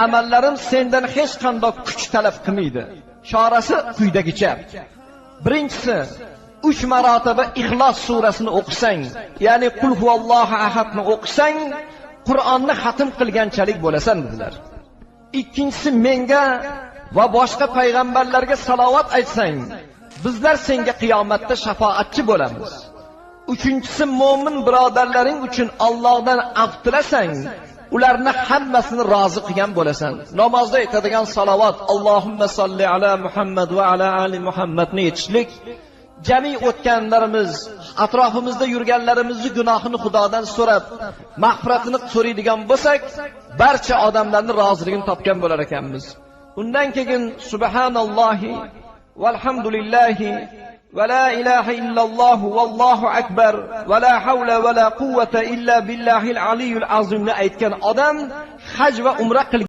amallarim sendan hech qanday kuch talab qilmaydi. Chorasi quyidagicha. Birinchisi, 3 marotaba Ixlos surasini o'qisang, ya'ni Qul huvallohu ahadni o'qisang, Qur'onni xatm qilganchalik bo'lasan dedilar. Ikkinchisi, menga va boshqa payg'ambarlarga salovat aytsang, bizlar senga qiyomatda shafoatchi bo'lamiz. Uchinchisi, mo'min birodarlaring uchun Allohdan af tilasang, ularni hammasini rozi qilgan bo'lasan. Namozda aytadigan salovat Allohumma solli ala Muhammad va ala ali Muhammadni aytishlik, jami o'tganlarimiz, atrofimizda yurganlarimizni gunohini Xudodan so'rab, mag'firatini so'raydigan bo'lsak, barcha odamlarning roziligini topgan bo'lar ekanmiz. Undan keyin subhanallohi valhamdulillahi va la ilaha illalloh vallohu akbar va la havla va la quvvata illa billahil aliyyul azimni aytgan odam haj va umra qilgan